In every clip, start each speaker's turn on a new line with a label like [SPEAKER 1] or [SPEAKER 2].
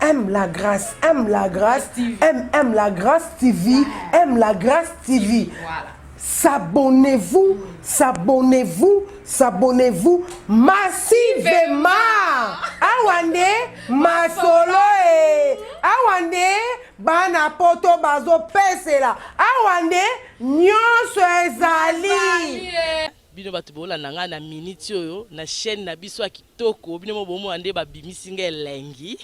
[SPEAKER 1] Aime la grâce, aime la grâce, aime, aime la grâce TV, aime la grâce TV.
[SPEAKER 2] Voilà.
[SPEAKER 1] S'abonnez-vous, s'abonnez-vous, s'abonnez-vous massivement. Awa nde masolo e. Awa nde bana poto bazopesela. Awa nde nyonso ezali.
[SPEAKER 3] Bino bato bolanda ngai na minute oyo na chaîne na biso ya kitoko, bino mo bomona nde babimisi ngai elengi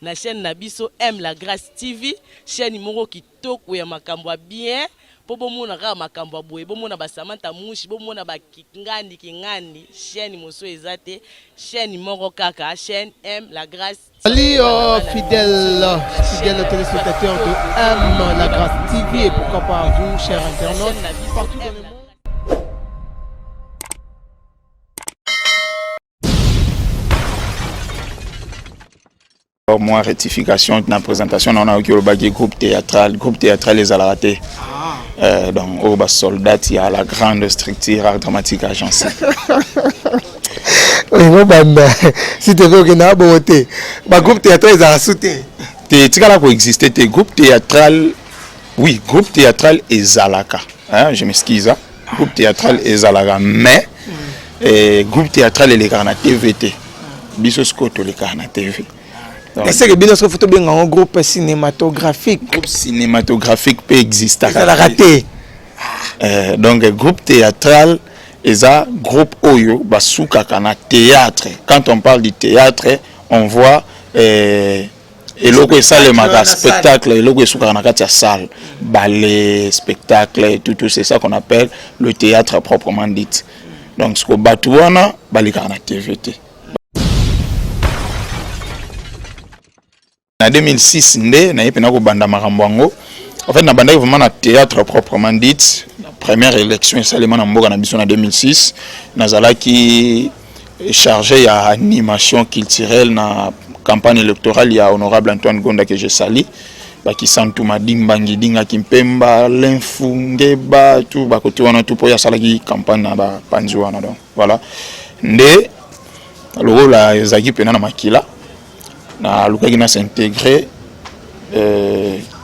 [SPEAKER 3] na chaîne na biso M la Grâce TV, chaîne moko kitoko ya makambo ya bien po bomona kaka makambo ya boye, bomona ba Samantha Mushi, bomona ba Kingandi Kingandi, chaîne mosusu eza te, chaîne moko kaka, chaîne M la Grâce.
[SPEAKER 4] Salut fidèles, fidèles téléspectateurs de M la Grâce TV et pourquoi pas vous, chers internautes, partout dans le monde.
[SPEAKER 5] Mwa rectification na présentation na nayoki olobaki groupe théâtral. Groupe théâtral ezalaka te. Donc oyo basoldat ya la grande structure art dramatique agence.
[SPEAKER 4] Olingo banda si te okenda bongo te, bagroupe théâtral ezalaka su te.
[SPEAKER 5] Te, etikala koexiste te groupe théâtral. Oui, groupe théâtral ezalaka, hein, je m'excuse, hein. Groupe théâtral ezalaka, mais groupe théâtral elekaka na TV te. Biso sikoyo tolekaka na TV.
[SPEAKER 4] Est-ce que bino soki tobenga yango groupe cinématographique?
[SPEAKER 5] Groupe cinématographique mpe existaka.
[SPEAKER 4] Ezalaka te.
[SPEAKER 5] Donc groupe théâtral eza groupe oyo basukaka na théâtre. Quand on parle du théâtre, on voit eloko esalemaka, spectacle, eloko esukaka na kati ya salle, ballet, spectacle, tout tout, c'est ça qu'on appelle le théâtre proprement dit. Donc siko bato wana balekaka na TV te. Na 2006 nde naye mpena kobanda makambo yango. En fait, nabandaki vraiment na théâtre proprement dit. Première élection esalema na mboka na biso na 2006, nazalaki chargé ya animation culturelle na campagne électorale ya honorable Antoine Gonda, que je salue. Bakisantu Madimba, Ngidinga Kimpemba, Lemfu Ngeba, tout bakoti wana, tout mpo oyo asalaki campagne na bapanzi wana. Donc voilà nde lokola ezalaki mpena na makila, nalukaki na s'intégrer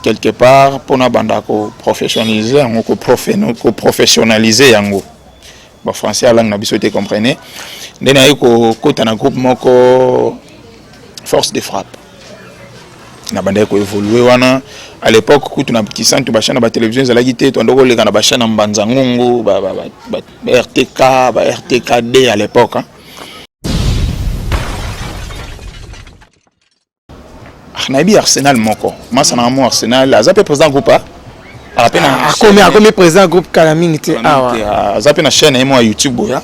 [SPEAKER 5] quelque part mpona banda koprofessionnaliser yango, koprofessionnaliser yango. Bafrançais ya langue na biso te, comprenez. Nde naye kokota na groupe moko, Force de Frappe. Na bandaki koévolue wana. À l'époque kutu na Kisantu bachaîne na batélévision ezalaki te. Tondo koleka na bachaîne ya Mbanza Ngungu, ba RTK, ba RTKD à l'époque, hein. Ah, nayebi Arsenal moko, masa na mo Arsenal aza mpe président groupe aza mpe na
[SPEAKER 4] Akomi président groupe kala mingi te awa.
[SPEAKER 5] Aza mpe na chaîne na ye mwa ya YouTube boya,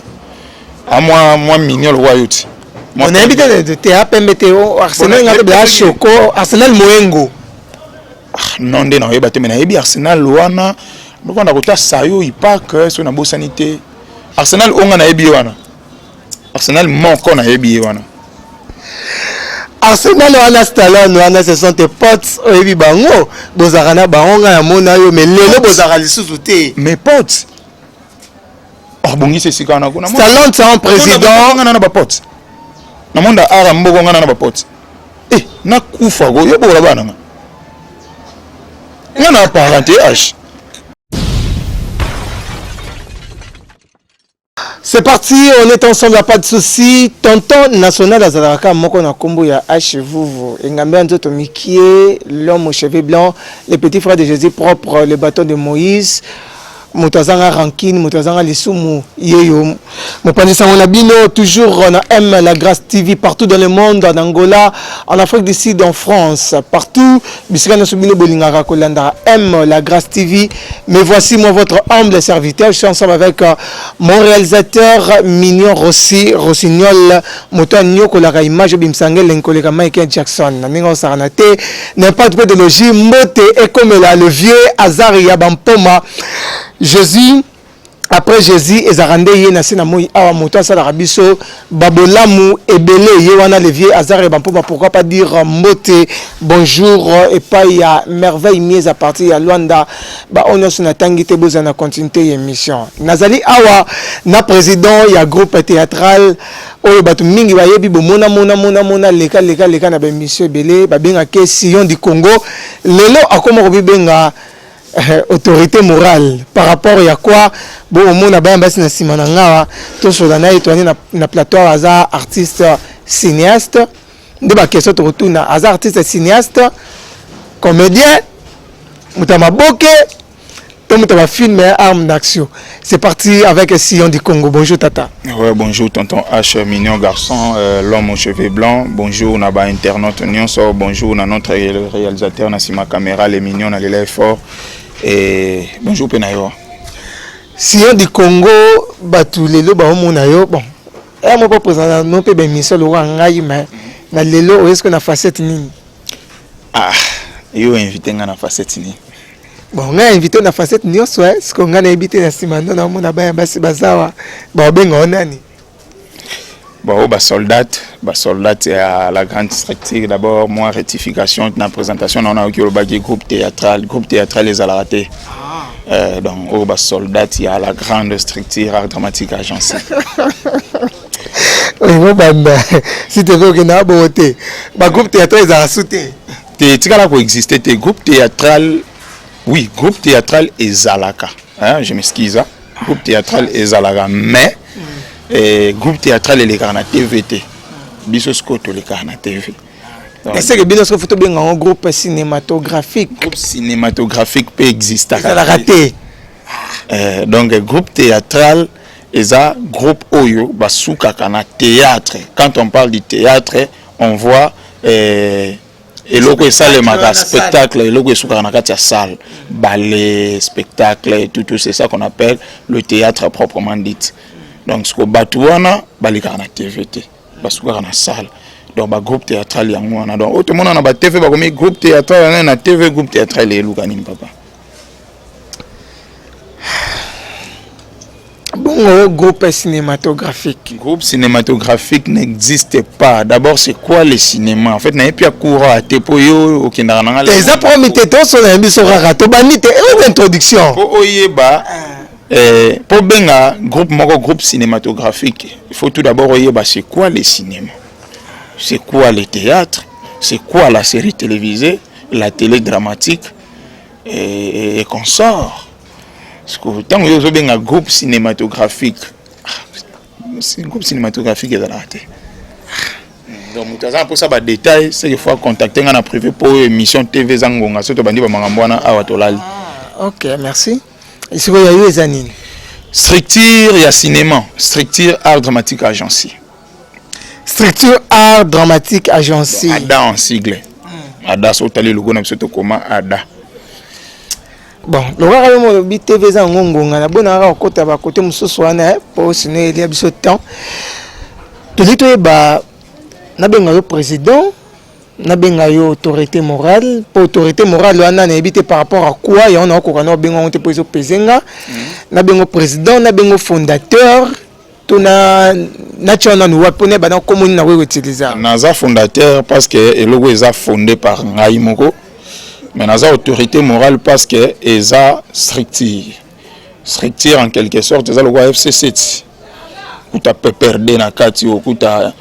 [SPEAKER 5] amwa mwa mignon lokwa yo ti.
[SPEAKER 4] Nayebi te te, apembe te Arsenal nga te bela choco Arsenal Moengo.
[SPEAKER 5] Ah, non, nde nakoyeba te, me nayebi Arsenal wana lokwanda kota sayo ipak soki nabosani te. Arsenal oyo nga nayebi ye wana, Arsenal moko nayebi ye wana.
[SPEAKER 4] Arsenal wana, Stallone wana, ce sont tes potes, oyebi bango, bozalaka na bango. Ngai namona yo, mais lelo bozalaka lisusu te.
[SPEAKER 5] Mes potes abongisi esika wana kuna.
[SPEAKER 4] Stallone, c'est un président.
[SPEAKER 5] Nga na bapote na monde ara mboko, nga na bapote eh nakufa ko yo bokola bana nga, nga na parent te h.
[SPEAKER 4] C'est parti, on est ensemble, y a pas de souci. Tonton national azalaka moko na kombo ya H Vuvu. Engambe ya nzoto mikie, l'homme aux cheveux blancs, le petit frère de Jésus propre, le bâton de Moïse. Moto azanga rancune, moto azanga lisumu, yeyo. Mopanzi sango na bino, toujours na M La Grâce TV, partout dans le monde, en Angola, en Afrique du Sud, en France, partout. Bisika nyonso bino bolingaka kolanda M La Grâce TV. Mais voici moi, votre humble serviteur, je suis ensemble avec mon réalisateur Mignon Rossi, Rossignol, moto anyokolaka image obimisanga elengi koleka Michael Jackson. Na ndenge osakana te, n'importe peu de logie, mbote ekomela le vieux Azari ya Bampoma. Jésus. Après Jesus ezalaka nde ye na se na moi awa moto asalaka biso ba bolamu ebele ye wana le vieux Azare Bampoma pourquoi pas dire mbote bonjour epai ya Merveille Miez à partir ya Luanda ba oyo nyonso natangi te bozala na continuité ya émission nazali awa na président ya groupe théâtral oyo bato mingi bayebi bomona mona mona mona leka leka leka na ba émission ebele babengaka Sillon du Congo lelo akoma kobibenga Eh, autorité morale par rapport ya quoi bo omona bana basi na nsima na ngawa tosola na ye toani na, na plateau awa aza artiste cinéaste nde baquestion tokotuna aza artiste cinéaste comédien moto ya maboke to moto ya bafilme ya arme d'action. C'est parti avec Sillon du Congo. Bonjour tata.
[SPEAKER 5] Ouais, bonjour tonton H, mignon garçon, l'homme aux cheveux blancs. Bonjour na ba internaute nyonso, bonjour na notre réalisateur na sima caméra, les mignons na l'élève fort. Et bonjour pe na yo.
[SPEAKER 4] Sillon du Congo, bato lelo baomona yo bon eya moko présent no mpe baémission lokola ngai, mais na lelo oyeski na facette nini?
[SPEAKER 5] Ah, yo invité nga na facette nini?
[SPEAKER 4] Bon, ngai invité na facette nyonso. Siko ngai nayebi te, na nsima ndo naomona baya basi bazawa, baobenga o nani?
[SPEAKER 5] Bon, oh, ba soldat ya la grande structure. D'abord, moi, rectification na présentation na oki olobaki groupe théâtral. Groupe théâtral ezalaka te. Donc oyo ba soldat ya la grande structure art dramatique agence.
[SPEAKER 4] Oyo banda si te okenda bongo te, bagroupe théâtral ezalaka su te?
[SPEAKER 5] Te, etikala koexiste te groupe théâtral. Oui, groupe théâtral ezalaka, hein, je m'excuse, hein. Groupe théâtral ezalaka, mais groupe théâtral elekaka na TV te. Biso sikoyo tolekaka na TV.
[SPEAKER 4] Est-ce que bino soki faut tobenga yango groupe cinématographique?
[SPEAKER 5] Groupe cinématographique mpe existaka.
[SPEAKER 4] Ezalaka te.
[SPEAKER 5] Donc groupe théâtral eza groupe oyo basukaka na théâtre. Quand on parle du théâtre, on voit eloko esalemaka, spectacle, eloko esukaka na kati ya salle, ballet, spectacle, tout tout, c'est ça qu'on appelle le théâtre proprement dit. Donc siko bato wana balekaka na TV te, basukaka na salle. Donc bagroupe théâtral yango wana. Donc oyo tomona na batv, bakomi groupe théâtral wana na TV, groupe théâtral eluka nini, papa?
[SPEAKER 4] Bongo groupe cinématographique?
[SPEAKER 5] Groupe cinématographique n'existe pas. D'abord, c'est quoi le cinéma? En fait, nayebi ya courant te mpo yo okendaka nanga.
[SPEAKER 4] Eza promis te, tosona na biso kaka, tobandi te, oyo introduction.
[SPEAKER 5] Mpo oyeba, mpo benga groupe moko groupe cinématographique, il faut tout d'abord oyeba c'est quoi le cinéma, c'est quoi le théâtre, c'est quoi la série télévisée, la télé dramatique et consort. Ntango yo ozobenga groupe cinématographique, groupe cinématographique ezalaka te. Donc moto aza na mposa badétail, c'est qu'il faut contacter nga na privé, mpo oyo émission TV eza ngonga. So tobandi bamakambo wana awa, tolali.
[SPEAKER 4] Ok, merci. Sikoyo ya yo eza nini?
[SPEAKER 5] Structure ya cinéma, structure art dramatique agency.
[SPEAKER 4] Structure art dramatique agency.
[SPEAKER 5] ADA en sigle. ADA, so otali logo na biso, tokoma ADA.
[SPEAKER 4] Bon, lokaka yo molobi TV eza yango ngonga na bona kaka kokota bakote mosusu wana, mpo sino elia biso temps. Toli toyeba, nabenga yo président, nabenga yo autorité morale? Mpo autorité morale wana nayebi te par rapport à quoi yango nakokoka na obenga yango te, mpo ezopese nga. Nabengo président, nabengo fondateur, to na natia nanu wapi mpo nayeba na komoni na koki koutiliser?
[SPEAKER 5] Naza fondateur parce que eloko eza fondé par ngai moko, mais naza autorité morale parce que eza structure. Structure en quelque sorte eza lokola FCC, okuta PPRD na kati, okuta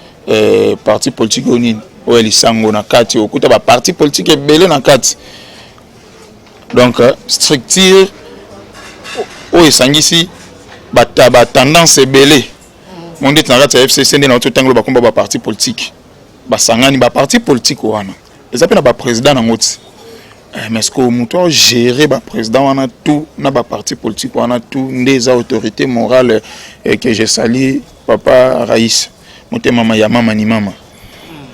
[SPEAKER 5] parti politique oyo nini, oyo lisango na kati, okuta baparti politique ebele na kati. Donc structure oyo esangisi batendance ebele mo ndeti na kati ya FCC, nde na otangelo bakomba baparti politique basangani. Baparti politique wana eza mpe na baprésident nango ti, mais ce que moto agérer baprésident wana tout na baparti politique wana tout nde eza autorité morale, que je salue, papa Raïs Motema ya mama ni mama.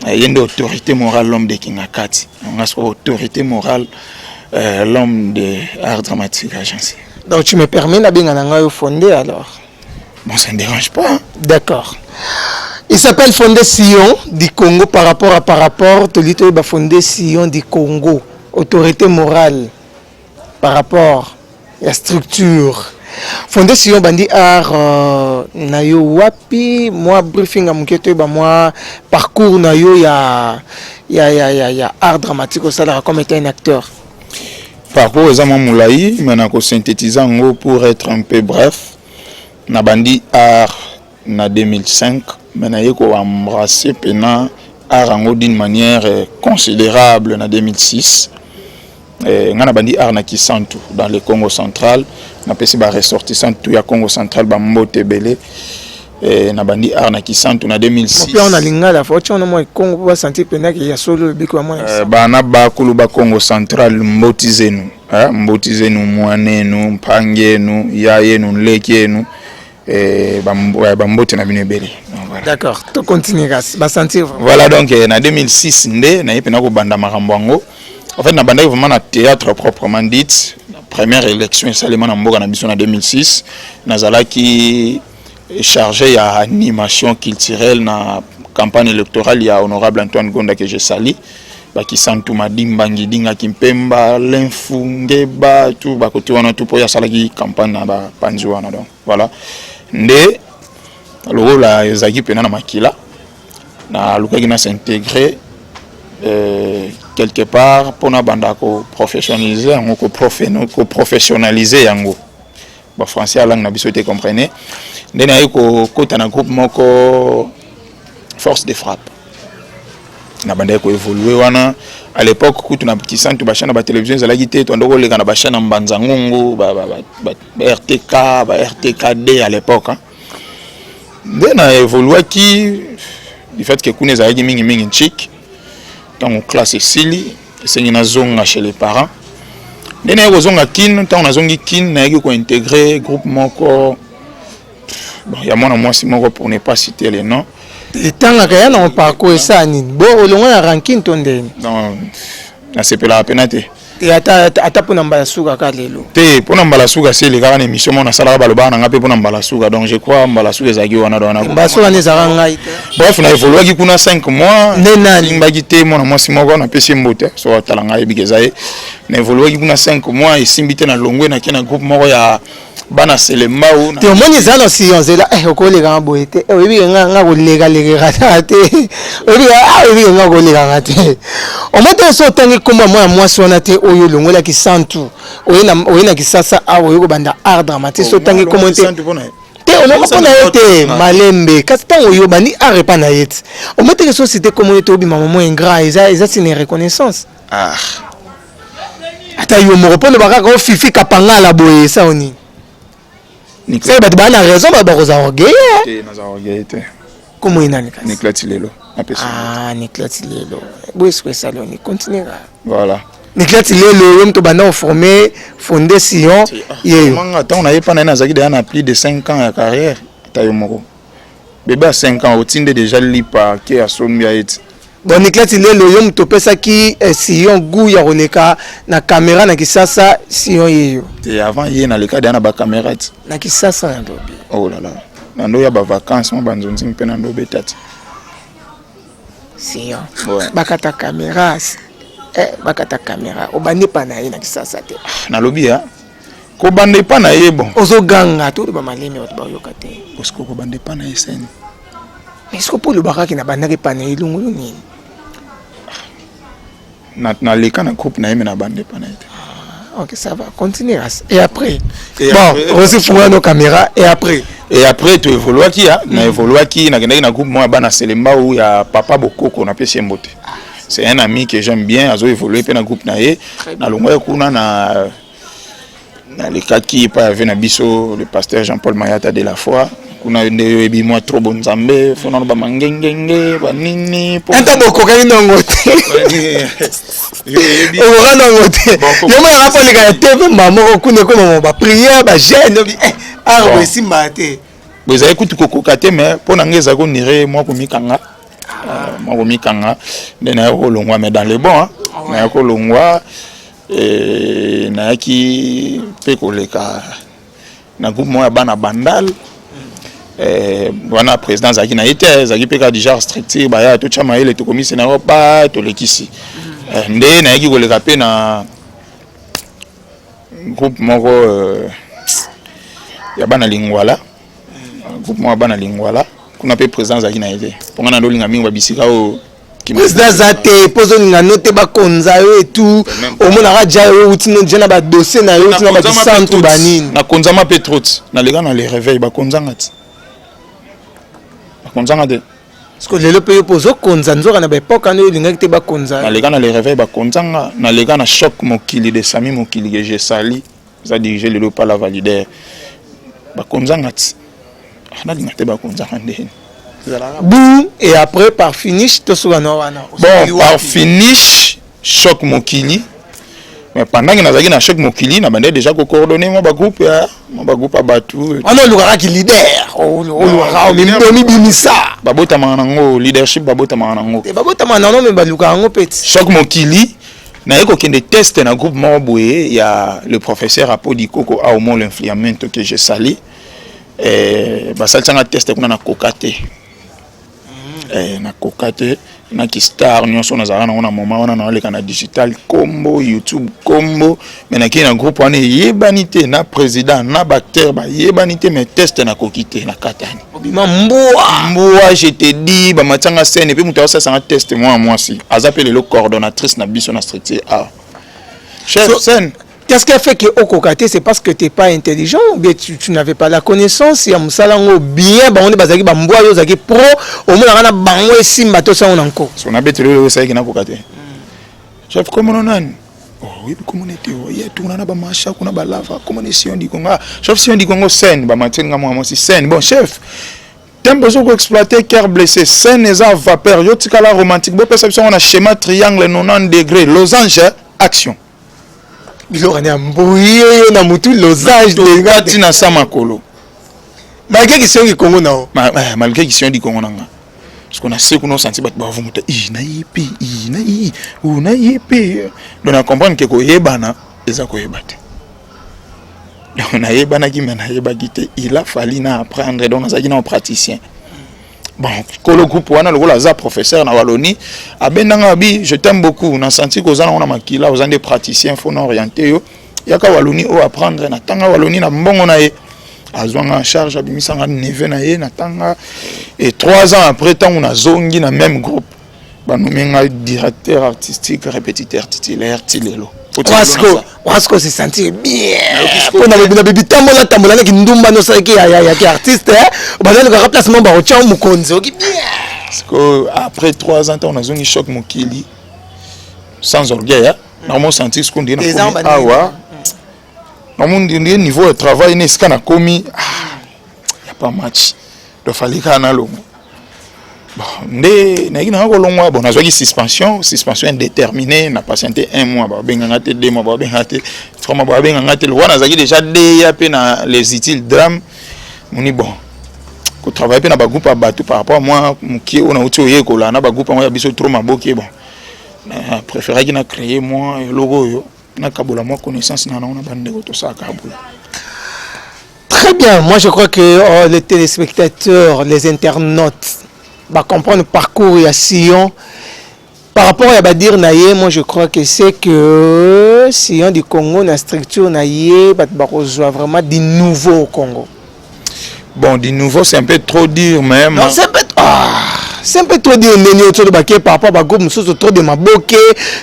[SPEAKER 5] Ye nde autorité morale, l'homme de Kingakati. Nga soko autorité morale, l'homme de art dramatique agence.
[SPEAKER 4] Donc tu me permets nabenga na ngai yo Fondé alors?
[SPEAKER 5] Bon, ça ne dérange pas.
[SPEAKER 4] D'accord. Il s'appelle Fondé Sillon du Congo. Par rapport toli toyeba Fondé Sillon du Congo, autorité morale par rapport ya structure. Fonde Sion bandi art euh, na yo wapi mwa briefing ya moke toyeba mwa parcours na yo ya ya ya ya, ya art dramatique osalaka comme étant un acteur.
[SPEAKER 5] Parcours eza mwa molai, mais nako synthétiser yango pour être un peu bref. Nabandi art na 2005, mais naye ko embrasser pena art yango d'une manière euh, considérable na 2006. Eh, nga nabandi art na Kisantu dans le Congo central. Napesi ba ressortissants tout ya Congo central bambote ebele. Eh, nabandi art na Kisantu na 2006.
[SPEAKER 4] Mpe na lingala fo otya wana mwa ekongo mpo basentir mpenza ke ya solo lobiko ya mwana.
[SPEAKER 5] Eh, bana bakulu ba Congo central, mboti zenu, eh, mboti zenu, mwanenu, mpangenu, yayenu, nleki yenu, eh, bambote na bino ebele. Donc, voilà.
[SPEAKER 4] D'accord, to continue kasi basentir vraiment.
[SPEAKER 5] Voilà, donc eh, na 2006 nde naye mpena kobanda makambo yango. En fait, nabandaki vraiment na théâtre proprement dit. Na première élection esalema na mboka na biso na 2006, nazalaki chargé ya animation culturelle na campagne électorale ya honorable Antoine Gonda, que je salue. Bakisantu, Madimba, Ngidinga, Kimpemba, Lemfu, Ngeba, tout bakoti wana tout, mpo oyo asalaki campagne na bapanzi wana. Donc voilà, nde lokola ezalaki mpena na makila, nalukaki na s'intégrer quelque part mpona banda koprofessionnaliser yango, koprofessionnaliser yango. Ba français ya langue na biso te, comprenez. Nde naye kokota na groupe moko, Force de Frappe. Na bandaki koévoluer wana. À l'époque kutu na Kisantu bachaîne na batélévision ezalaki te. Toanda koleka na bachaîne ya Mbanza Ngungu, ba RTK, ba RTKD à l'époque, hein. Nde na évoluaki du fait que kuna ezalaki mingimingi nchik. Ntango classe esili, esengi nazonga chez les parents. Nde nayaki kozonga Kine. Ntango nazongi Kine, nayaki kointégrer groupe moko, bon, ya mwana mwasi moko, pour ne pas citer le nom.
[SPEAKER 4] Etangaka ya na parcours esala nini? Bo olongwa na rankine to ndeni?
[SPEAKER 5] Non, nasepelaka pena te.
[SPEAKER 4] Te, ata mpona mbala suka kaka lelo.
[SPEAKER 5] Te, mpona mbala suka si elekaka na émission moko nasalaka, balobaka na nga mpe mpona mbala suka. Donc je crois mbala suka ezalaki wana. Donc
[SPEAKER 4] mbala suka wana ezalaka ngai te.
[SPEAKER 5] Bref, na évoluaki kuna 5 mois.
[SPEAKER 4] Nde nani?
[SPEAKER 5] Simbaki te. Mwana mwasi moko, napesi ye mbote, so atala ngai, ayebiki eza ye. Na évoluaki kuna 5 mois, esimbi te. Na longwe, nake na groupe moko ya bana Selembao.
[SPEAKER 4] Te, omoni eza na siyo nzela eh, okolekanga boye te. Eh, oyebi nga nga kolekalekaka te. Oyebi, ah, oyebi nga kolekanga te. Omoni te, so otangi nkombo ya mwana mwasi wana te, oyo olongolaki Santu, oye na Kisasa awa, oye kobanda art dramatique, so otangi nkombo te te, olonga mpo na ye te. Malembe kasi, ntango oyo obandi art epa na ye te, omoni teke so cité nkombo ye te, obima mamo ingrat. Eza sine reconnaissance.
[SPEAKER 5] Ah.
[SPEAKER 4] Ata yo moko mpo loba kaka ofifi kapangala boye, esa nini? Seke bato baa na raison, bato bakozala orgueil.
[SPEAKER 5] Te, naza orgueil te.
[SPEAKER 4] Kombo ye nani kasi?
[SPEAKER 5] Niklati Lelo, napesi.
[SPEAKER 4] Ah, Niklati Lelo boye, siko esali oni continue kaka.
[SPEAKER 5] Voilà.
[SPEAKER 4] Niklati Lelo, yo moto banda oforme Fonde Sion yeyo.
[SPEAKER 5] Manga ntango naye mpa na ye, nazalaki deja na plus de 5 ans ya carrière. Ata yo moko, bebe ya 5 ans, otinde déjà lipa ke asombi ya ye ti.
[SPEAKER 4] Bon, Niklati Lelo, yo moto opesaki eh, Sion goût ya koleka na caméra na Kisasa, Sion yeyo.
[SPEAKER 5] Te, avant ye naleka deja na bacaméra ti.
[SPEAKER 4] Na Kisasa na lobi.
[SPEAKER 5] Oh là là, na ndo ya bavacance mwa banzonzi mpe na ndo obeta ti.
[SPEAKER 4] Sion. Bakata caméra, eh, bakata caméra, obandi epa na ye na Kisasa te?
[SPEAKER 5] Nalobi ya kobanda epa na ye, bon.
[SPEAKER 4] Ozoganga, toloba malemi, bato bayoka te.
[SPEAKER 5] Parce que kobanda epa na ye sene.
[SPEAKER 4] Mais siko mpo olobaka kaki na bandaki epa na ye, elongolo nini?
[SPEAKER 5] Naleka na groupe na ye, me nabanda epa na ye te.
[SPEAKER 4] Ok, ça va, continue. Et après? Et bon, après, osi fungola no caméra, et après?
[SPEAKER 5] Et après toévoluaki ya na évoluaki, nakendaki na groupe moko ya bana Selembao ya papa Bokoko, napesi ye mbote. C'est un ami que j'aime bien, azo évoluer mpe na groupe na ye. Nalongwaki kuna, na nalekaki epai ave na biso le pasteur Jean-Paul Mayata de la Foi. Kuna nde oyebi mwa trop bonzambe, fo nano bamangengenge banini.
[SPEAKER 4] Ata bokokaki nango te, okoka nango te. Yo moyaka mpo oleka na TV mbala moko, kuna ekoma baprière, bajeûne, obi arbre esimbaka te.
[SPEAKER 5] Bo ezali kutu kokoka te, mais mpo na ngai ezali konire mwa komikanga, mwa komikanga. Nde nayaki kolongwa, mais dans le bon, nayaki kolongwa, nayaki mpe koleka na groupe moko ya bana Bandal. Wana président azalaki na ye te, ezalaki mpe kaka du genre structure baya totya mayele, tokomisi na yo ba tolekisi. Nde nayaki koleka mpe na groupe moko. Ya bana Lingwala, groupe moko ya bana Lingwala kuna mpe président azalaki na ye te, mpo ngai nandolinga mingi babisika oyo.
[SPEAKER 4] Président aza te, mpo ozolinga no te bakonza yo etu omonaka ja yo outi no ja na badossier na yo outi na bakisantu banini.
[SPEAKER 5] Nakonzama mpe trop, naleka na Le Réveil, bakonzanga ti bakonzanga te.
[SPEAKER 4] Parce que lelo mpe yo mpo ozokonza, nzoka na baépoque wana oyo olingaki te bakonza.
[SPEAKER 5] Naleka na Le Réveil, bakonzanga. Naleka na Choc Mokili de Sami Mokili, que je sali, eza dirigé lelo par la validaire, bakonzanga ti nalinga te bakonzanga ndeni.
[SPEAKER 4] Boum, et après par finish tosuka na wana.
[SPEAKER 5] Bon, par finish Choc Mokili, mais pendant que nazalaki na Choc Mokili, nabandaki déjà kocoordonner mwa bagroupe ya mwa bagroupe ya bato.
[SPEAKER 4] Wana olukaka ki leader, olukaka omibimisa.
[SPEAKER 5] Babotamaka nango leadership, babotamaka nango.
[SPEAKER 4] Babotamaka nango, me balukaka yango mpe ti.
[SPEAKER 5] Choc Mokili, naye kokende test na groupe moko boye ya le professeur Apodi Koko Aomo l'influamento, que je sali. Basalisanga test kuna, nakoka te. Nakoka te naki star nyonso nazalaka nango na moment wana, naoleka na digital, kombo YouTube, kombo, mais nakei na groupe wana eyebani te, na président na baacteur bayebani te, mais test nakoki te, nakatani.
[SPEAKER 4] Obima mbwa.
[SPEAKER 5] Mbwa, je te dis. Bamatianga scène et puis moto aosalisanga test, mwana mwasi, aza mpe lelo coordonnatrice na biso na structure a chef. Scène.
[SPEAKER 4] Qu'est-ce qui a fait que okoka te? C'est parce que tu n'es pas intelligent ou bien tu n'avais pas la connaissance ya mosala yango bien? Bango nde bazalaki bambwa, yo ozalaki pro, omonaka na bango esimba to sango na nko.
[SPEAKER 5] So nabeteli oyo osalaki, nakoka te. Chef, komono nani oyebi komona ete oye tuna na bamasha kuna balava komona Sion di Congo. Chef Sion di Congo, scène bamatieli nga mwana mwasi scène. Bon chef, tembe ozo koexploiter cœur blessé, scène eza vapeur, yo tikala romantique, bopesa biso yango na schéma triangle 90 degré, losange, action.
[SPEAKER 4] Biloko ya mbuyi oyo na mutu, losange.
[SPEAKER 5] Kati na sa makolo.
[SPEAKER 4] Malgré kisiongi Kongo na o.
[SPEAKER 5] Malgré kisiongi Kongo na nga, parce qu'on a se kuna osanti bato bavumuta i na ye mpe i na ye o na ye mpe. Donc na comprendre ke koyebana eza koyeba te. Donc nayebanaki, mais nayebaki te, il a fallu na apprendre. Donc nazalaki na praticien. Bon, kolo groupe wana, lokola aza professeur na Wallonie, abendanga abi: "Je t'aime beaucoup, na senti koza nango na makila, oza nde praticien, faut na orienter yo, yaka Wallonie oyo apprendre." Natanga Wallonie na mbongo na ye, azwanga en charge, abimisanga neveu na ye, natanga. Et 3 ans après, ntango nazongi na même groupe, banomi ngai directeur artistique, répétiteur titulaire ti lelo.
[SPEAKER 4] Parce que se sentir bien mpona na bitambola tambola naki ndumba nosalaki yaki artiste, bazalukaka place mo bakotya mokonzi, oki bien.
[SPEAKER 5] Parce que après 3 ans, ntango nazongi Choc Mokili, sans orgueil, nakomo sentir siko ndenge nakomi awa, namoni ndenge niveau ya travail na esika nakomi, ya pas match. Donc fallait kaka nalongwa. Bon, nde nayaki nanga kolongwa. Bon, nazwaki suspension, suspension indéterminée. Na patienté un mois, babenganga te, 2 mois, babenganga te, 3 mois, babenganga te. Lokwa nazalaki déjà deya mpe na Les Utiles Drame moni. Bon, kotravaille mpe na bagroupe ya bato par rapport à moi mokie oyo nauti oyekola na bagroupe yango ya biso trop maboke. Bon, na préféraki na créer moi eloko oyo, nakabola mwa connaissance na nango na bandeko, tosalaka boye.
[SPEAKER 4] Très bien, moi je crois que oh, les téléspectateurs, les internautes, bah, comprendre le parcours ya Sion. Par rapport à badires na ye, moi je crois que c'est que Sion du Congo, la structure na ye, bah, vraiment du nouveau au Congo.
[SPEAKER 5] Bon, du nouveau, c'est un peu trop dire même.
[SPEAKER 4] Non, c'est un peu, ah, c'est un peu trop dire ndenge otolobaki par rapport bagroupe mosusu trop de maboke.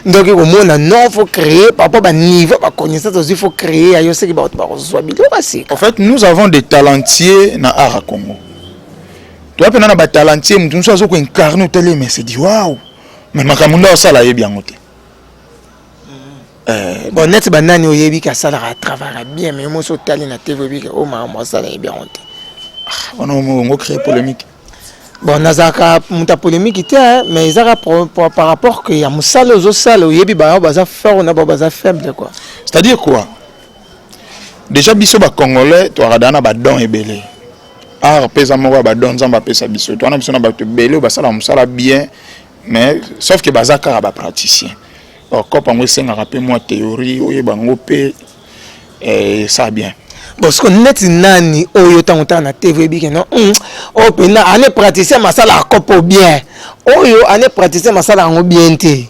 [SPEAKER 4] Donc komona non, faut créer par rapport baniveau baconnaissance ozwi, faut créer ayo seki bato bakozwa biloko ya sika.
[SPEAKER 5] En fait, nous avons des talentiers na art à Congo. Toza mpena na batalentier, motu mosusu aza koincarne, otali, mais c'est dit waouh, mais makambo nde osala ayebi yango te.
[SPEAKER 4] Bon, neti banani oyebi ke asalaka travaillaka bien, mais moso otali na TV, oyebi ke oyo makambo asala yebi yango te?
[SPEAKER 5] Wana ongo créer polémique.
[SPEAKER 4] Bon, nazalaka moto ya polémique te, mais ezaka par rapport ke ya mosala ozosala, oyebi bango baza fort na bao baza faible quoi.
[SPEAKER 5] C'est-à-dire quoi? Déjà biso bacongolais toakada na badon ebele. Art mpe eza moko ya badon Nzambe apesa biso. Towana biso na bato ebele oyo basalaka mosala bien, mais sauf ke baza kaka bapraticien. Or cope yango esengaka mpe mwa théorie, oyeba yango mpe esa bien.
[SPEAKER 4] Bon, siko neti nani oyo ntango otala na TV oyebi ke non, oyo mpena ane praticien, masala akopo bien, oyo ane praticien, masala yango bien te?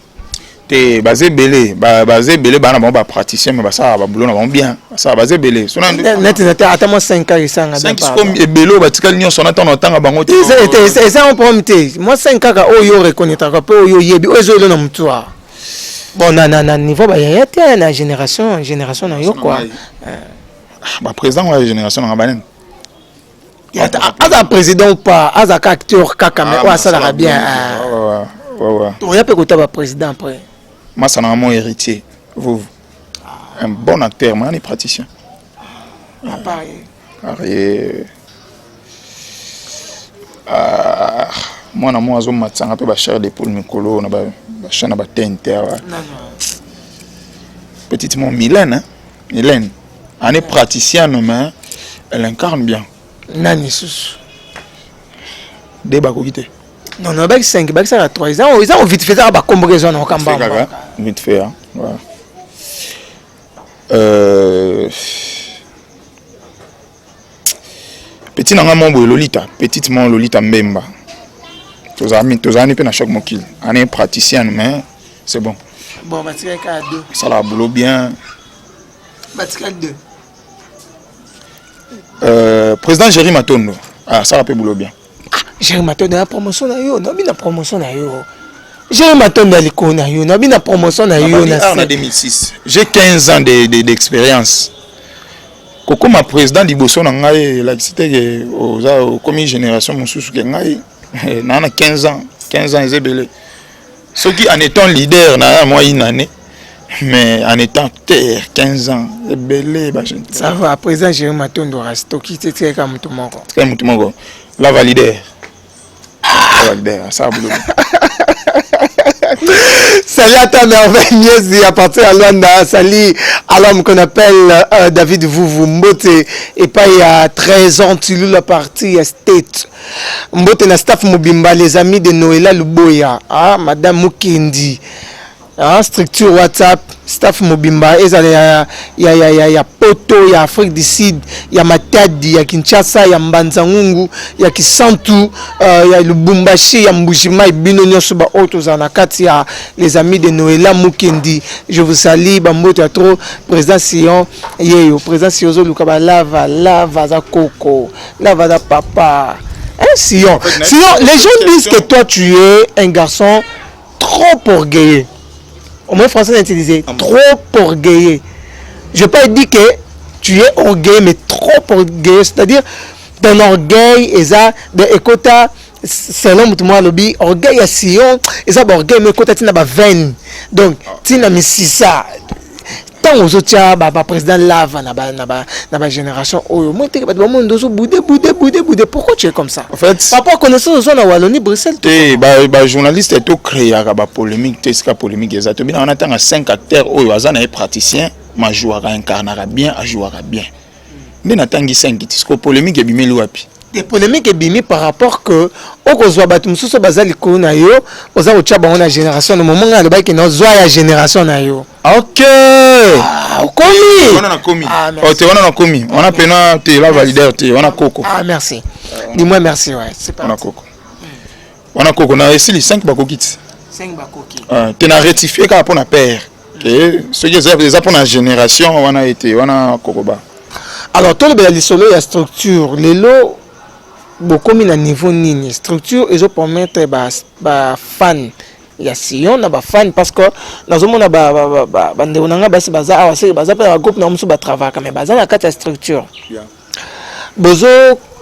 [SPEAKER 5] Te, baza ebele, baza ebele, bana bango bapraticien, mais basalaka baboulot na bango bien, basala, baza ebele.
[SPEAKER 4] Neti na te, ata mwa 5 kaka esanga.
[SPEAKER 5] 5 sikoyo, ebele oyo batikali nyonso na ntango natanga bango te.
[SPEAKER 4] Eza un problème te, mwa 5 kaka oyo oreconnaîtraka mpe oyo oyebi, oyo ezoyelo na motu awa. Bon, na niveau bayaya te, na génération na yo quoi.
[SPEAKER 5] Baprésident oyo ya génération nanga banene?
[SPEAKER 4] Aza président ou pas, azaka acteur kaka, mais oyo asalaka bien. Oya mpe kota baprésident après.
[SPEAKER 5] Masa nanga mo Héritier Vuvu, un bon acteur, mais praticien.
[SPEAKER 4] À part
[SPEAKER 5] Arie, mwana mo azomatisanga mpe bachair de poule mikolo na bachaine na batente awa, petite mo Mylène, hein? Mylène elle est praticienne, mais elle incarne bien.
[SPEAKER 4] Nani susu?
[SPEAKER 5] De bakoki te.
[SPEAKER 4] Non, non, baki 5, bakisaka 3, eza vite fait, ezaka bakomboka, eza na okamba.
[SPEAKER 5] Vite fait, hein? Voilà. Petit na nga mo boye Lolita, petite mo Lolita Mbemba, tozalani mpe na Choc Mokili, ane praticienne, mais c'est bon.
[SPEAKER 4] Bon, batikali kaka deux.
[SPEAKER 5] Asalaka boulot bien.
[SPEAKER 4] Batikali deux.
[SPEAKER 5] Président Géri Matondo asala mpe boulot bien.
[SPEAKER 4] Ah, Géri Matondo ya promotion na yo, nabi na promotion na yo. Géri Matondo ya likolo na yo, nabi na promotion na yo.
[SPEAKER 5] Na 2006, j'ai 15 ans d'expérience. Kokóma président liboso na ngai elakisi te ke oza okomi génération mosusu ke ngai. Naa na 15 ans, 15 ans eza ebele. Soki en étant leader na mwa une année, mais en étant acteur, 15 ans ebele.
[SPEAKER 4] Ça va, président Géri Matondo rastoki te, tikaka motu moko.
[SPEAKER 5] Tika motu moko, la valider, la valider asala boulot.
[SPEAKER 4] Salut à ta merveille Miezi à partir à Luanda. Salut à l'homme qu'on appelle David Vuvu Mbote. Et pas il y a 13 ans, tu la partie à State. Mbote na staff mobimba, les amis de Noëlla Luboya. Ah, Madame Mukendi. Ah, structure WhatsApp, staff mobimba, ezala ya Poto, ya Afrique du Sud, ya Matadi, ya Kinshasa, ya Mbanza-Ngungu, ya Kisantu, ya Lubumbashi, ya Mbujimayi, bino nyonso ba oyo tozala na kati ya les amis de Noëlla Mukendi. Je vous salue, bambote ya trop, président Sion yeyo, président Sion ozoluka ba lava, lava aza koko, lava aza papa. Hein, Sion.
[SPEAKER 5] En fait,
[SPEAKER 4] Sinon, les gens disent que toi tu es un garçon trop orgueilleux. Au moins français utilisé, trop orgueilleux. Je peux pas dire que tu es orgueilleux, mais trop orgueilleux. C'est-à-dire, ton orgueil, et ça, de ekota, selon moi, lobi, orgueil ya Sion, et ça, orgueil, mais ekota, tina ba veine. Donc, tina misisa. Tant ozotia ba président lava na ba génération oyo moi te, bato bamondo ozo boude boude boude boude. Pourquoi tu es comme ça?
[SPEAKER 5] En fait,
[SPEAKER 4] papa, connaissance ozo na Wallonie Bruxelles.
[SPEAKER 5] Te, bajournaliste tocréaka bapolémique te. Esika polémique eza, tobina wana ntanga 5 acteurs oyo aza na ye praticien, majouaka, incarnaka bien, ajouaka bien, nde natangi 5. Tisiko polémique ebimeli wapi?
[SPEAKER 4] Des polémiques ebimi par rapport que okozwa bato mosusu oyo baza likolo na yo, oza kotia bango na génération na momo. Ngai alobaki nazwa ya génération na yo.
[SPEAKER 5] Ok.
[SPEAKER 4] Ah, okomi.
[SPEAKER 5] Wana nakomi.
[SPEAKER 4] Ah, merci.
[SPEAKER 5] Oh, te, wana nakomi, wana pena te, la valider te, wana koko.
[SPEAKER 4] Ah, merci, dis-moi merci, ouais, c'est
[SPEAKER 5] Wana
[SPEAKER 4] parti.
[SPEAKER 5] koko, wana koko na esili 5 bakoki ti.
[SPEAKER 4] 5 bakoki.
[SPEAKER 5] Ah, te, na rectifie kaka mpo na père ke soki eza mpo na génération wana ete wana koko ba.
[SPEAKER 4] Alors, tolobela lisolo ya structure. Lelo bokomi na niveau nini? Structure ezopermettre bafan ya Sion na bafan, parce que nazomona bandeko na nga basi baza awa, seke baza mpe na bagroupe na mosusu batravaka, mais baza na kati ya structure. Bozo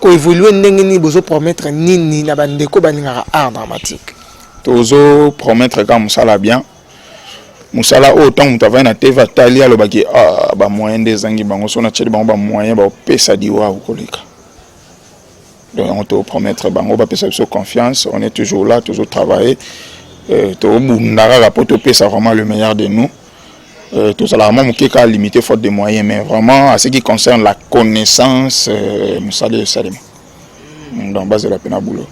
[SPEAKER 4] koévolue ndenge nini? Bozopromettre nini na bandeko balingaka art dramatique?
[SPEAKER 5] Tozopromettre kaka mosala bien, mosala oyo ntango moto avandi na TV atali, alobaki: ah, bamoyen nde ezangi bango, so natieli bango bamoyen, baopesa diwau koleka. Donc yango topromettre bango, bapesa biso confiance. On est toujours là, tozotravailler, tobunda kaka mpo topesa vraiment le meilleur de nous. Tozalaka mwa moke kaka limité faute de moyens, mais vraiment, à ce qui concerne la connaissance, mosala esalema. Donc bazela mpe na boulot.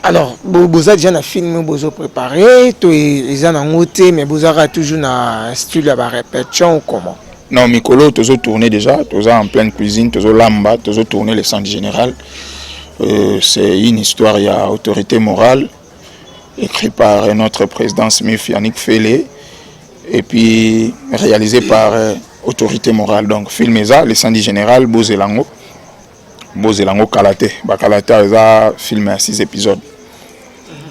[SPEAKER 4] Alors, boza déjà na film bozo préparé to eza nango te, mais bozalaka toujours na style ya barépétition ou comment?
[SPEAKER 5] Non, mikolo tozotourner déjà, toza en pleine cuisine, tozolamba, tozotourner le centre général. C'est une histoire ya autorité morale. Écrit par notre président Smith Yannick Fele et puis réalisé par euh, autorité morale. Donc film eza le sandi général bozelango bozelango kala te bakala te eza film ya 6 épisodes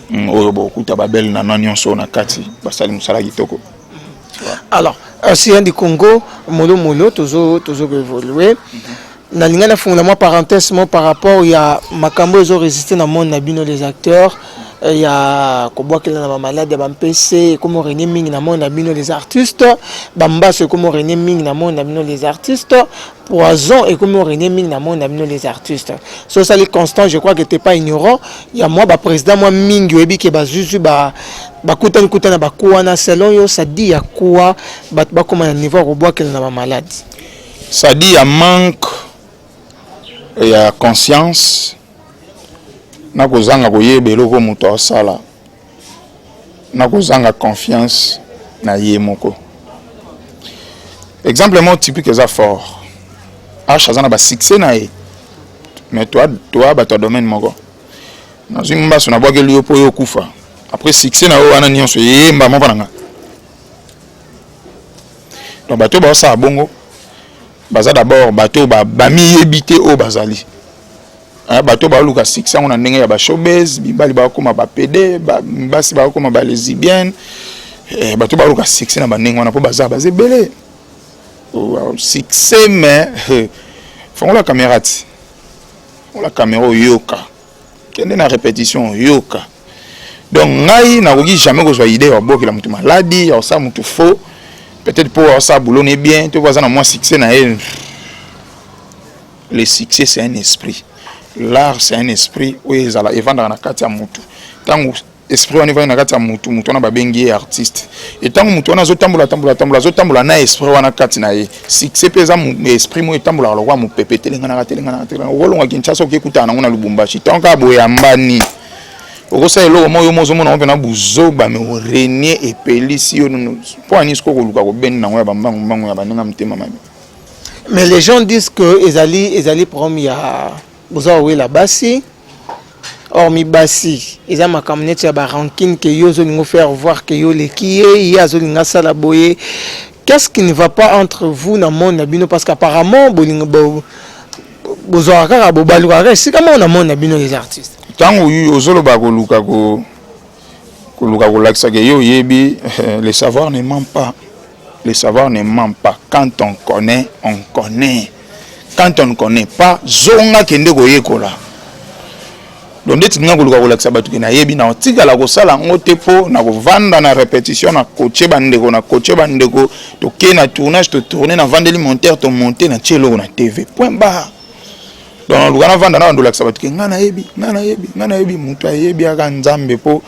[SPEAKER 5] mm, oyo bokuta babele na na nyonso na kati basali mosala kitoko.
[SPEAKER 4] Alors euh, Sian du Congo molo molo tozo tozo évoluer. Nalinga nafungola mwa parenthèse mo par rapport ya makambo ezo résister na monde na bino les acteurs euh, ya kobwakela na bamalade ya bampese ekomi orenie mingi na monde na bino les artistes, bambaso ekomi orenie mingi na monde na bino les artistes, poison ekomi orenie mingi na monde na bino les artistes. So osali constant, je crois que t'es pas ignorant ya mwa baprésident mwa mingi, oyebi ke bazwizwi bakutani kutani na baku wana. Selon yo, ça dit ya kuwa bato bakóma na niveau ya kobwakela na bamaladi?
[SPEAKER 5] Ça dit ya manque ya conscience na kozanga koyeba eloko moto asala na kozanga confiance na ye moko. Exemple moko typique eza fort h aza na basuccès na ye, mais toa bato ya domaine moko, nazwi mbaso nabwakeli yo mpo yo okufa. Après succès na yo wana nyonso eyemba moko na nga. Donc bato oyo baosala bongo baza d'abord bato oyo bamiyebi te oyo bazali bato oyo baoluka succès yango na ndenge ya bashowbiz. Mibali bakokoma bapédé, basi bakokoma balesbienne. Bato baoluka succès na bandenge wana mpo baza ebele succès. Mais fongola caméra ti, fongola caméra oyoka, kende na répétition oyoka. Donc ngai nakoki jamais kozwa idée ya kobokela motu maladi, ya kosala motu faux, peut-être mpo asala boulot ne bien to po aza na mwa succès na ye. Le succès, c'est un esprit. L'art, c'est un esprit oyo ezala evandaka na kati ya motu. Ntango esprit wana evandi na kati ya motu, motu wana babengi ye artiste. E ntango motu wana azotambola, tambola, tambola, azotambola na esprit wana kati na ye. Succès mpe eza esprit moko etambolaka lokola mopepe, etelenganaka, telenganaka, telenganaka. Okolonga Kinshasa, okekutana nango na Lubumbashi. Ntango kaka boyambani, okosala eloko moko yo mo ozomona ngo mpena buzoba, me orenie epelisi yo. Mpo ani sikoyo koluka kobendi nango ya bambangu mbangu ya baninga motema mabe?
[SPEAKER 4] Mais les gens disent que ezali problème ya boza kowela basi. Hormis basi, eza makambo neti ya barancune ke yo ozolinga faire voir ke yo oleki ye, ye azolinga asala boye. Qu'est-ce qui ne va pas entre vous na monde na bino? Parce qu'apparemment bolinga bozwaka kaka, bobalukaka kaka esika moko na monde na bino les artistes.
[SPEAKER 5] Ntango ozoloba koluka koluka kolakisa ke yo oyebi, le savoir ne ment pas, le savoir ne ment pas. Quand on connaît, on connaît. Quand on ne connaît pas, zonga kende koyekola. Donc ndeti nga koluka kolakisa bato ke nayebi, na otikala kosala yango te, mpo na kovanda na répétition, na coache bandeko, na coache bandeko, tokei na tournage, totourne, navandeli monteur, tomonte, natie eloko na TV, point barre. Donc naluka navanda na bando olakisa bato ke nga nayebi, nga nayebi, nga nayebi. Motu ayebi aka Nzambe, mpo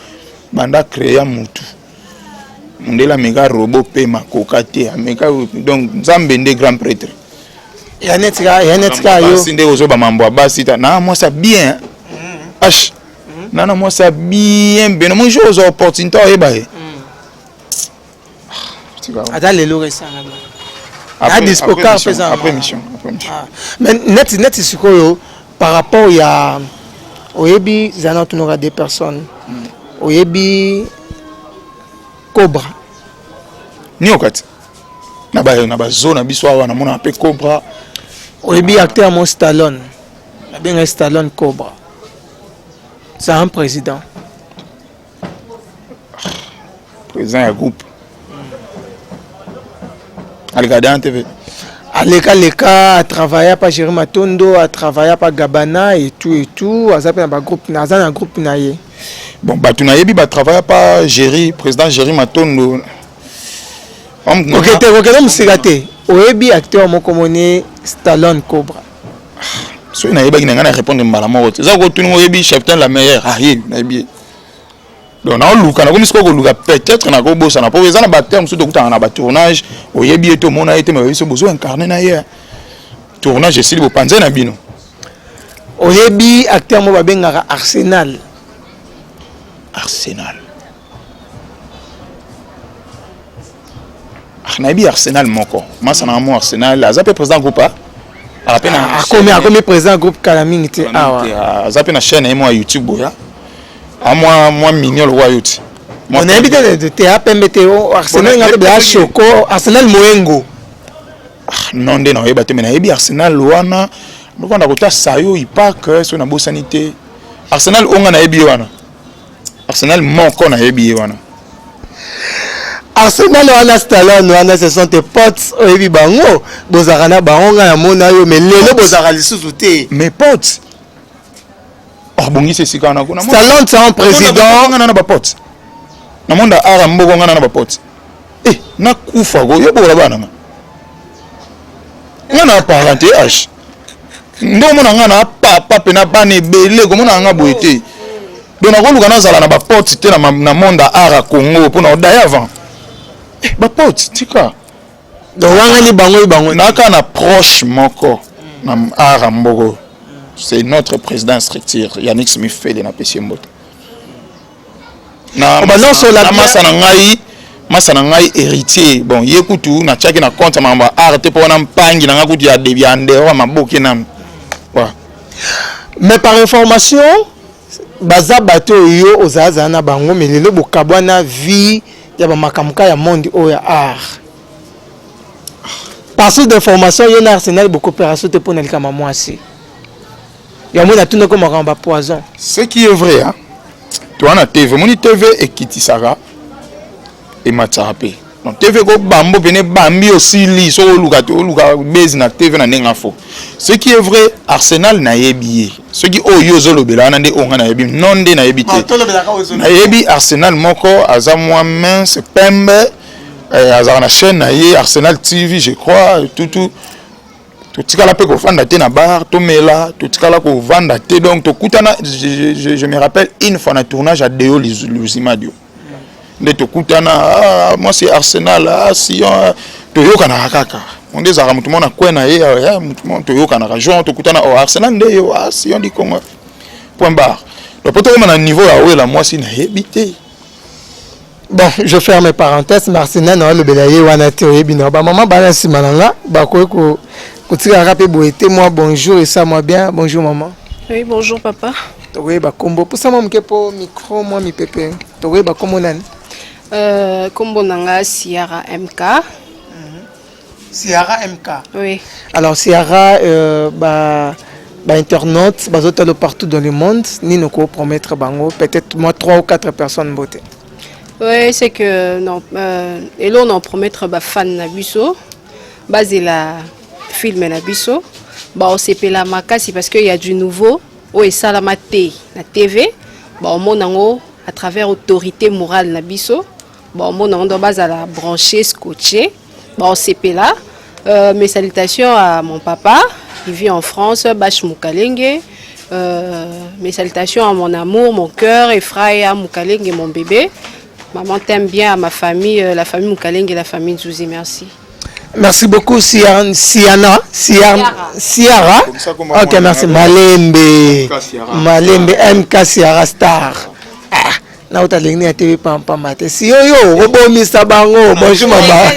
[SPEAKER 5] banda créa motu, mondele ameka robot mpe makoka te ameka. Donc Nzambe nde grand prêtre.
[SPEAKER 4] Ya neti kaka yo.
[SPEAKER 5] Basi nde ozoba mambo ya basi ta na mwasi ya bien h na mwasi ya bien beno mo jour ozwa opportunité oyeba ye.
[SPEAKER 4] Ata lelo esanga.
[SPEAKER 5] Dispo car après mission, après mission.
[SPEAKER 4] Mais neti sikoyo par rapport ya oyebi zana tunoka des personnes, oyebi Cobra?
[SPEAKER 5] Nioka ti na bazo na biso awa namonaka mpe Cobra.
[SPEAKER 4] Oyebi acteur mo Stallone, babenga Stallone Cobra, c'est un président?
[SPEAKER 5] Président ya groupe aleka dan TV.
[SPEAKER 4] Aleka leka, atravailla pa Jéri Matondo, atravailla pa Gabana et tout et tout. Aza mpe na bagroupe, aza na groupe na ye.
[SPEAKER 5] Bon, bato nayebi batravailla pa Géri, président Géri Matondo.
[SPEAKER 4] Ok te, okende mosika te. Oyebi acteur moko moni Stallone Cobra?
[SPEAKER 5] Soki nayebaki na ngai na répondre mbala moko te. Eza kotuni oyebi Cheftain la meilleure. Ah, ye nayebi ye. Donc naoluka, nakomi sikoyo koluka, peut-être nakobosana, mpo eza na baacteur mosusu tokutana na batournage, oyebi ye te, omona ye te, me oyebi so bozo incarne na ye, tournage esili, bopanze na bino.
[SPEAKER 4] Oyebi acteur moko babengaka Arsenal?
[SPEAKER 5] Arsenal? Ah, nayebi Arsenal moko, masa na mo Arsenal aza mpe président groupe.
[SPEAKER 4] Aka mpe na akomi président groupe kala mingi te awa.
[SPEAKER 5] Aza mpe na chaîne ye mo ya YouTube boya. A mwa mwa mignon lokola yo ti.
[SPEAKER 4] Nayebi te te apembe te Arsenal nga te Choco Arsenal Moengo.
[SPEAKER 5] Ah, non nde nakoyeba te, me nayebi Arsenal wana novanda kota sayo ipak so nabosani te. Arsenal oyo nga nayebi ye wana, Arsenal moko nayebi ye wana.
[SPEAKER 4] Arsenal wana, Stallone wana, ce sont tes potes, oyebi bango, bozalaka na bango. Ngai namona yo, mais lelo bozalaka lisusu te.
[SPEAKER 5] Mes potes abongisi esika wana kuna.
[SPEAKER 4] Stallone, c'est un président.
[SPEAKER 5] Nga na bapote na monde ara mboko, nga na bapote eh nakufa ko yo bokola bana nga nga na parent te h nde omona nga na papa mpe na bana ebele komona nga boye te. Donc nakoluka nazala na bapote te na monde ya art ya Congo mpona odaye avant eh, bapote tika.
[SPEAKER 4] Donc wangani bango oyo bango.
[SPEAKER 5] Naka na proche moko na art ya mboko, c'est notre président structure Yannick Smith napesi ye mbote na
[SPEAKER 4] Oh, bah non,
[SPEAKER 5] na masa na ngai, masa na ngai héritier. Bon, ye kutu natiaki na compte ya makambo ya art te, mpo wana mpangi na ngai kutu ya ya ndero ya maboke nanu. Voilà.
[SPEAKER 4] Mais par information, baza bato oyo ozalazala na bango, mais lelo bokabwana vie ya bamakambo ka ya monde oyo ya art. Par source d'information, yo na Arsenal bocoopération te mpona likama mwasi yango. Natunaki makambo ba poison.
[SPEAKER 5] Ce qui est vrai, hein, toa na TV, omoni TV ekitisaka, ematisaka mpe. Donc TV kobambo pene bambi osili soki oluka te, oluka base na TV na ndenge afo. Ce qui est vrai, Arsenal nayebi ye. Soki oyo yo ozolobela wana nde oyo ngai nayebi, non nde nayebi te. Nayebi Arsenal moko aza mwa mince, pembe, azalaka na chaîne na ye Arsenal TV, je crois. Tutu totikala mpe kovanda te na bar, tomela, totikala kovanda te. Donc tokutana, je me rappelle une fois na tournage ya Deo Luzimadio nde tokutana. Ah, moi c'est Arsenal, ah, Sion, ah, toyokanaka kaka nde ezalaka motu moko na kwe na ye, ah, motu moko toyokanaka jour tokutana, oh, Arsenal nde yo, ah, Sion du Congo, point barre. Donc po tokoma na niveau ya oyela mwasi, nayebi te.
[SPEAKER 4] Bon, je ferme parenthèse, mais Arsenal na olobela ye wana te. Oyebi na bamama bana nsima na nga bakoki kotikaka mpe boye te. Moi bonjour, esa moi bien. Bonjour maman.
[SPEAKER 2] Oui, bonjour papa.
[SPEAKER 4] Tokoyeba kombo? Pusa mwa moke mpo micro mwa mipepe. Tokoyeba kombo nani?
[SPEAKER 2] Kombo na nga Siara MK.
[SPEAKER 4] Siara MK.
[SPEAKER 2] Oui.
[SPEAKER 4] Alors Siara, ba bainternaute bazotala partout dans le monde, nini okopromettre bango? Peut-être moi trois ou quatre personnes mbote.
[SPEAKER 2] Oui, c'est que non, eloko na promettre bafan na biso, bazela film na biso, baosepela makasi parce que y a du nouveau oyo esalama te na TV. Baomona yango à travers autorité morale na biso. Baomona yango, donc bazala branché, scotché, baosepela. Mes salutations à mon papa qui vit en France, Bash Mukalenge. Mes salutations à mon amour, mon cœur, Efraïa Mukalenge, mon bébé. Maman t'aime bien, à ma famille, la famille Mukalenge et la famille Nzouzi, merci.
[SPEAKER 4] Merci beaucoup Siana, Siana, Siara. Siara. Ok, merci. Malembe. Malembe MK Siara Star. Ah, nauta lengi ya TV pampamba te. Si yo yo obomisa bango. Bonjour maman.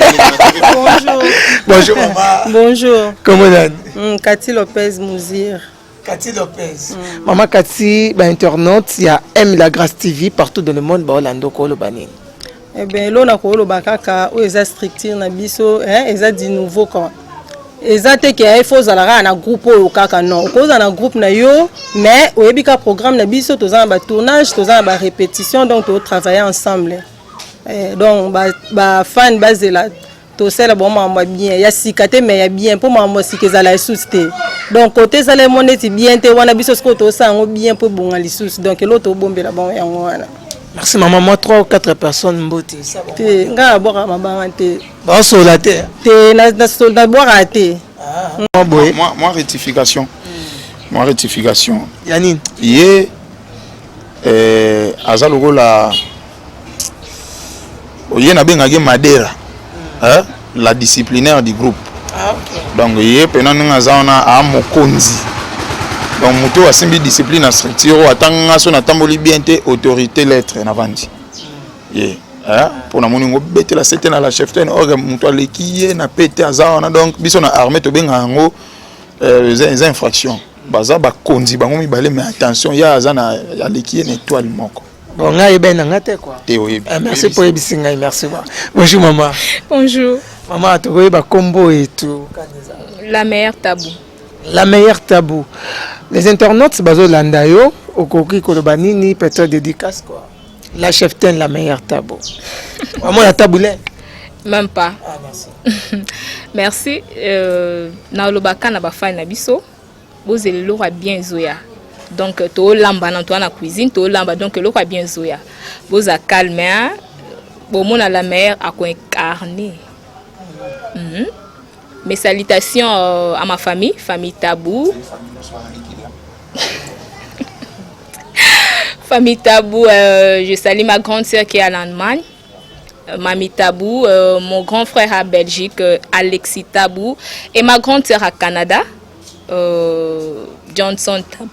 [SPEAKER 6] Bonjour.
[SPEAKER 4] Bonjour maman.
[SPEAKER 6] Bonjour.
[SPEAKER 4] Comment nani?
[SPEAKER 6] Cathy Lopez Mouzir.
[SPEAKER 4] Cathy Lopez. Maman Cathy, ba internaute ya M La Grâce TV partout dans le monde ba olando koloba nini?
[SPEAKER 6] Eh bien, eloko na koloba kaka oyo eza structure na biso, hein, eza du nouveau quoi. Eza te ke il faut ozala kaka na groupe oyo kaka, non. Okozala na groupe na yo, mais oyebi ka programme na biso, toza na batournage, toza na barépétition, donc totravailler ensemble. Eh, donc bafan ba bazela, tosala bango makambo ya bien, ya sika te, mais ya bien, mpo makambo ya sika ezala lisusu te. Donc kote ezala mo neti bien te wana, biso sikoyo tosala yango bien mpo ebonga lisusu. Donc eloko tobombela bango yango wana.
[SPEAKER 4] Merci maman. Moi trois ou quatre personnes mbote.
[SPEAKER 6] Te, ngai nabwaka mabanga te.
[SPEAKER 4] Baosola te.
[SPEAKER 6] Te, nabwaka te.
[SPEAKER 4] Moi boye.
[SPEAKER 5] Moi rectification. Moi rectification.
[SPEAKER 4] Ya nini?
[SPEAKER 5] Ye aza lokola ye nabengaki Madera, hein? La disciplinaire du groupe.
[SPEAKER 4] Ah, okay.
[SPEAKER 5] Donc ye mpena ndenge aza wana aa mokonzi. Donc moto oyo asimbi discipline na structure oyo, ata nga so natamboli bien te, autorité lettre navandi ye mpo namoni ngo betela sete na la cheftaine orge, moto aleki ye na pe te aza wana. Donc biso na armée tobengaka yango eza infraction. Baza bakonzi bango mibale, mais attention, ya aza na aleki ye na étoile moko.
[SPEAKER 4] Bon, ngai yebani na ngai te quoi.
[SPEAKER 5] Te, oyebi.
[SPEAKER 4] Ah, merci po oyebisi ngai, merci. Bonjour maman.
[SPEAKER 7] Bonjour.
[SPEAKER 4] Maman, tokoyeba kombo et tout?
[SPEAKER 7] La Meilleure Tabou.
[SPEAKER 4] La Meilleure Tabou. Les internautes bazolanda yo, okoki koloba nini? Peut-être dédicace quoi. La cheftaine La Meilleure Tabou. Maman, la taboulé.
[SPEAKER 7] Même pas.
[SPEAKER 4] Ah, merci.
[SPEAKER 7] Merci. Nalobaka na bafani na biso, bozela, eloko ya bien ezoya. Donc toolamba na toa na cuisine, toolamba. Donc eloko ya bien ezoya, boza calme, hein? Bomona la meilleure akoincarne. Mes salutations à ma famille, famille Tabou. Famille Tabou, je salue ma grande sœur qui est en Allemagne, Mami Tabou, mon grand frère à Belgique, Alexis Tabou, et ma grande sœur à Canada, Johnson Tabou.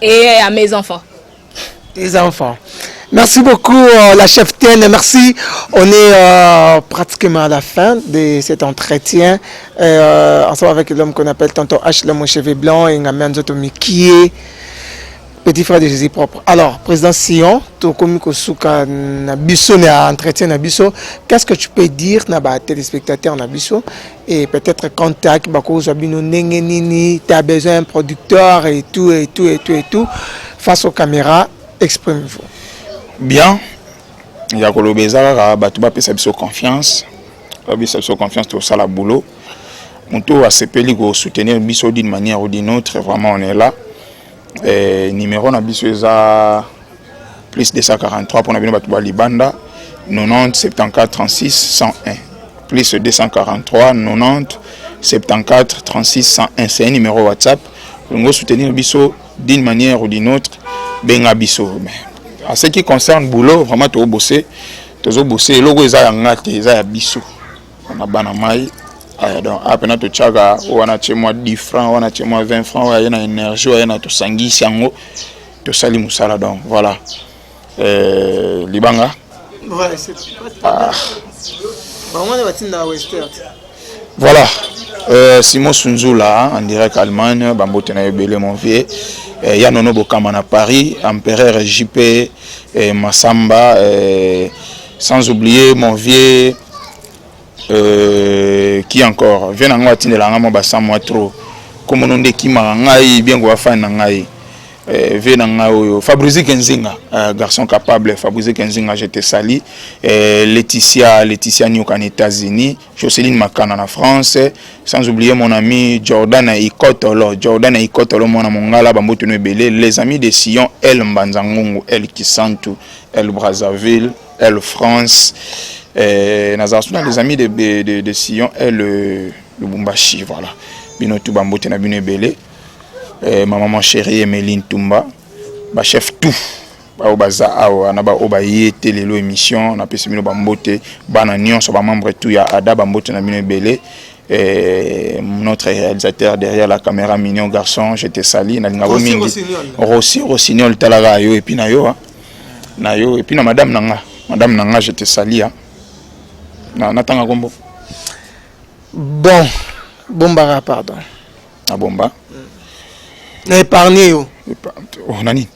[SPEAKER 7] Et à mes enfants.
[SPEAKER 4] Tes enfants. Merci beaucoup, la cheftaine. Merci. On est pratiquement à la fin de cet entretien. Ensemble avec l'homme qu'on appelle Tonton H, l'homme aux cheveux blancs, et Ngamé Nzoto Mikie, petit frère de Jésus propre. Alors, président Sion, tokomi kosuka na biso na entretien na biso, qu'est-ce que tu peux dire na ba téléspectateurs na biso et peut-être contact bakozwa bino ndenge nini? Tu as besoin d'un producteur et tout et tout et tout et tout. Face aux caméras, exprimez-vous.
[SPEAKER 5] Bien, ya koloba eza kaka bato bapesa biso confiance, bapesa biso confiance, tosala boulot. Moto oyo asepeli kosoutenir biso d'une manière ou d'une autre, vraiment on est là. Numéro na biso eza plus 243 mpona bino bato ba libanda, 90 74 36 101, plus 243 90 74 36 101. C'est un numéro WhatsApp. Olingo soutenir biso d'une manière ou d'une autre, benga biso. Mais en ce qui concerne boulot, vraiment tozobose, tozobose. Eloko eza ya nga te, eza ya biso na bana mai aya. Donc apena totiaka oyo wana, tie mwa 10 francs wana, tie mwa 20 francs, oyo aye na énergie, oyo aye na, tosangisi yango, tosali mosala. Donc voilà, libanga.
[SPEAKER 4] Ouais, c'est pas ah. Batinda Western.
[SPEAKER 5] Voilà, Simon Sunzula en direct Allemagne, bambote na ebele, mon vieux. Ya Nono Bokama na Paris, Empereur JP Masamba, sans oublier mon vieux, qui encore vient nango, atindelanga mwa basa mwa trop, komona nde ekimaka ngai bien, kobafani na ngai, vieux na ngai oyo Fabrice Kenzinga, garçon capable, Fabrice Kenzinga, je te salue. Laetitia, Laetitia Nyoka na États-Unis, Jocelyne Makana na France, sans oublier mon ami Jordan Ikotolo, Jordan Ikotolo, mwana mongala, bambote no ebele. Les amis de Sion, El Mbanzangungu, El Kisantu, El Brazzaville, El France, nazala suna les amis de Sion, El Lubumbashi. Voilà, bino tu, bambote na bino ebele. Ma maman chérie Emeline Tumba, bachef tout baoyo baza awa na baoyo baye te lelo émission, napesi bino bambote. Bana nyonso, bamembre tout ya Ada, bambote na bino ebele. Notre réalisateur derrière la caméra, mignon garçon, je te salue, nalingako mingi, Rossi Rossignol, talaka yo. Et puis na yo, na yo, et puis na madame na nga, madame na nga, je te salue. Na natanga kombo?
[SPEAKER 4] Bon, bombaka, pardon.
[SPEAKER 5] Na bomba.
[SPEAKER 4] Na épargne yo.
[SPEAKER 5] Oh, na nini?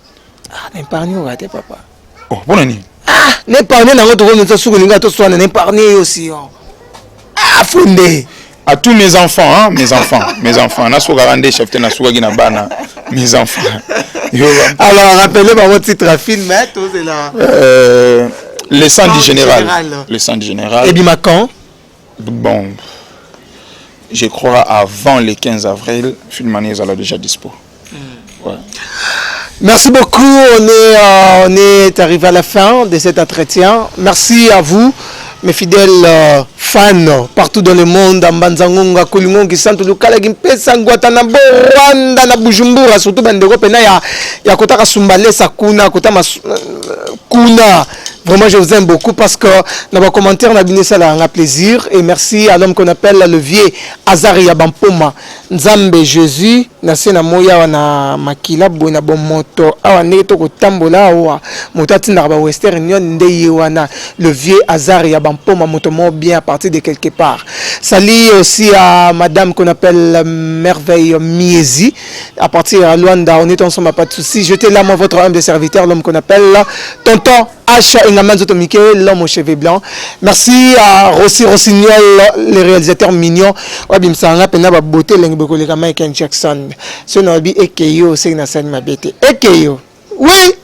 [SPEAKER 4] Ah, na épargne yo te, papa.
[SPEAKER 5] Oh, mpona nini?
[SPEAKER 4] Ah, na épargne nango, tokomi suki, olinga toswana, na épargne yo si yo. Ah, funde.
[SPEAKER 5] À tous mes enfants, hein, mes enfants, mes enfants. Nasukaka nde chef te, nasukaki na bana, mes enfants.
[SPEAKER 4] Yo, alors, rappelez bango titre ya film, hein, tozela.
[SPEAKER 5] Le sang du général. Le sang du général.
[SPEAKER 4] Ebima quand?
[SPEAKER 5] Bon, je crois avant le 15 avril, film wana ezala déjà dispo. Ouais.
[SPEAKER 4] Merci beaucoup. On est arrivé à la fin de cet entretien. Merci à vous, mes fidèles fans partout dans le monde, Mbanzangunga, Kulingongi, Santo Lukala, Gimpesa, Guantanamo, Rwanda, na Bujumbura, surtout bandeko pena ya kota Kasumbalesa kuna, kota mas, kuna. Vraiment, je vous aime beaucoup parce que dans vos commentaires, on a bien ça un plaisir. Et merci à l'homme qu'on appelle le vieux Azaria Bampoma. Nzambe Jésus, na se na moya wana, makila boye na bomoto awa, ndenge tokotambola awa, moto atindaka ba Western Union nde ye wana, le vieux Azaria Bampoma, moto moko bien à partir. parti de quelque part. Salut aussi à madame qu'on appelle Merveille Miezi. À partir à Luanda, on est ensemble, pas de souci. J'étais là, moi, votre humble serviteur, l'homme qu'on appelle Tonton H. Engamanzo Tomike, l'homme aux cheveux blancs. Merci à Rossi Rossignol, le réalisateur mignon. Wabimsanga, pena ba beauté, lengi bokoleka Michael Jackson. Ce nabi ekeyo, c'est na scène ma bête. Ekeyo. Oui!